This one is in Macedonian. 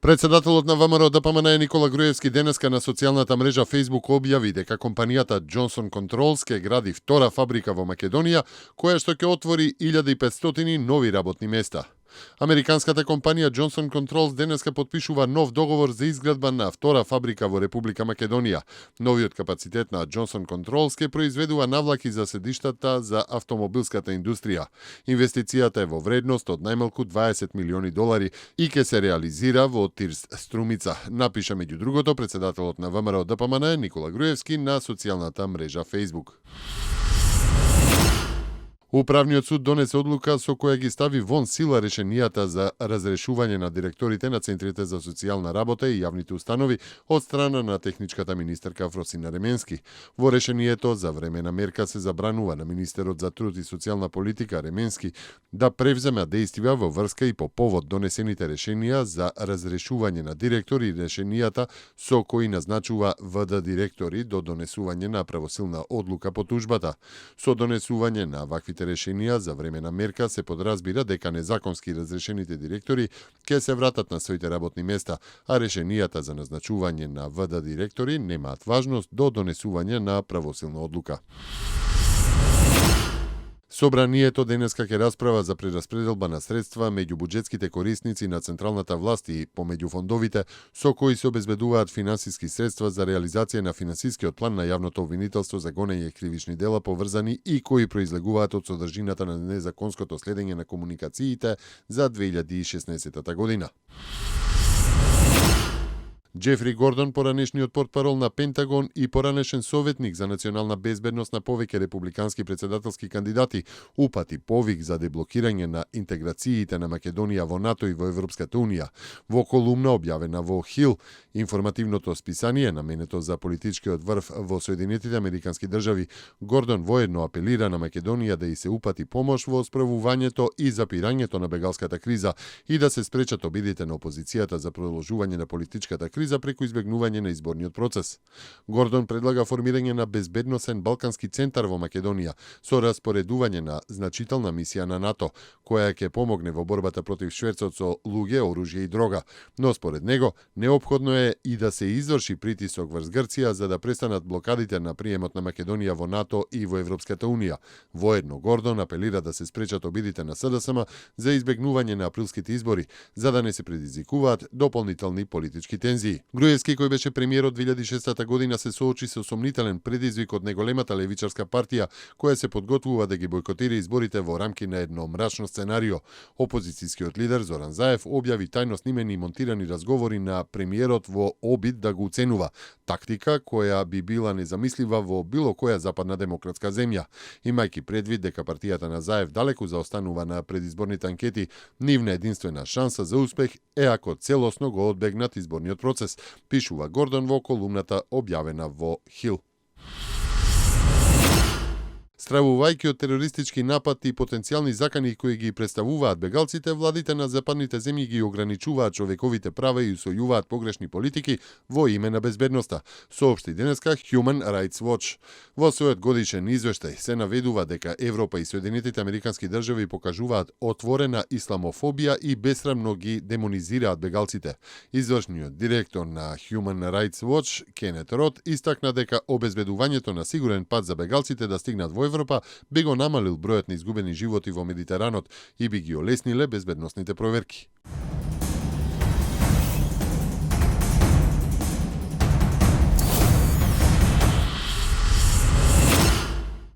Председателот на ВМРО ДПМН Никола Груевски денеска на социјалната мрежа Facebook објави дека компанијата Johnson Controls ќе гради втора фабрика во Македонија, која што ќе отвори 1500 нови работни места. Американската компанија Johnson Controls денеска потпишува нов договор за изградба на втора фабрика во Република Македонија. Новиот капацитет на Johnson Controls ќе произведува навлаки за седиштата за автомобилската индустрија. Инвестицијата е во вредност од најмалку $20 милиони и ќе се реализира во Тирс Струмица, напиша меѓу другото председателот на ВМРО ДПМН Никола Груевски на социјалната мрежа Facebook. Управниот суд донесе одлука со која ги стави вон сила решенијата за разрешување на директорите на центрите за социјална работа и јавните установи од страна на техничката министерка Фросина Ременски. Во решението за времена мерка се забранува на министерот за труд и социјална политика Ременски да превземе дејствија во врска и по повод донесените решенија за разрешување на директори и решенијата со кои назначува ВД директори до донесување на правосилна одлука по тужбата. Со донесување на ваквите решенија за време на мерка се подразбира дека незаконски разрешените директори ќе се вратат на своите работни места, а решенијата за назначување на ВД директори немаат важност до донесување на правосилна одлука. Собранието денеска ќе расправа за прераспределба на средства меѓу буџетските корисници на централната власт и помеѓу фондовите со кои се обезбедуваат финансиски средства за реализација на финансискиот план на јавното обвинителство за гонење кривични дела поврзани и кои произлегуваат од содржината на незаконското следење на комуникациите за 2016 година. Джефри Гордон, поранешниот портпарол на Пентагон и поранешен советник за национална безбедност на повеќе републикански председателски кандидати, упати повик за деблокирање на интеграциите на Македонија во НАТО и во Европската Унија. Во колумна објавена во Хил, информативното списание наменето за политичкиот врв во Соединетите Американски држави, Гордон воедно апелира на Македонија да и се упати помош во справувањето и запирањето на бегалската криза и да се спречат обидите на опозицијата за продолжување на политичката криза преку избегнување на изборниот процес. Гордон предлага формирање на безбедносен балкански центар во Македонија со распоредување на значителна мисија на НАТО, која ќе помогне во борбата против шверцот со луѓе, оружје и дрога. Но според него, неопходно е и да се изврши притисок врз Грција за да престанат блокадите на приемот на Македонија во НАТО и во Европската Унија. Воедно Гордон апелира да се спречат обидите на СДСМ за избегнување на априлските избори, за да не се предизвикуваат дополнителни политички тензии. Груевски, кој беше премиер од 2006 година, се соочи со сомнителен предизвик од неголемата левичарска партија, која се подготвува да ги бойкотира изборите во рамки на едно мрачно сценарио. Опозицијскиот лидер Зоран Заев објави тајно снимени и монтирани разговори на премиерот во обид да го уценува, тактика која би била незамислива во било која западна демократска земја. Имајќи предвид дека партијата на Заев далеку заостанува на предизборните анкети, нивна единствена шанса за успех е ако целосно го одбегнат изборниот процес, пишува Гордон во колумната објавена во Хил. Стравувајќи од терористички напад и потенцијални закани кои ги представуваат бегалците, владите на западните земји ги ограничуваат човековите права и усвојуваат погрешни политики во име на безбедноста, соопшти денеска Human Rights Watch. Во својот годишен извештај се наведува дека Европа и Соединетите Американски држави покажуваат отворена исламофобија и бесрамно ги демонизираат бегалците. Извршниот директор на Human Rights Watch, Кенет Рот, истакна дека обезбедувањето на сигурен пат за бегалците да стигнат во Европа би го намалил бројот на изгубени животи во Медитеранот и би ги олесниле безбедносните проверки.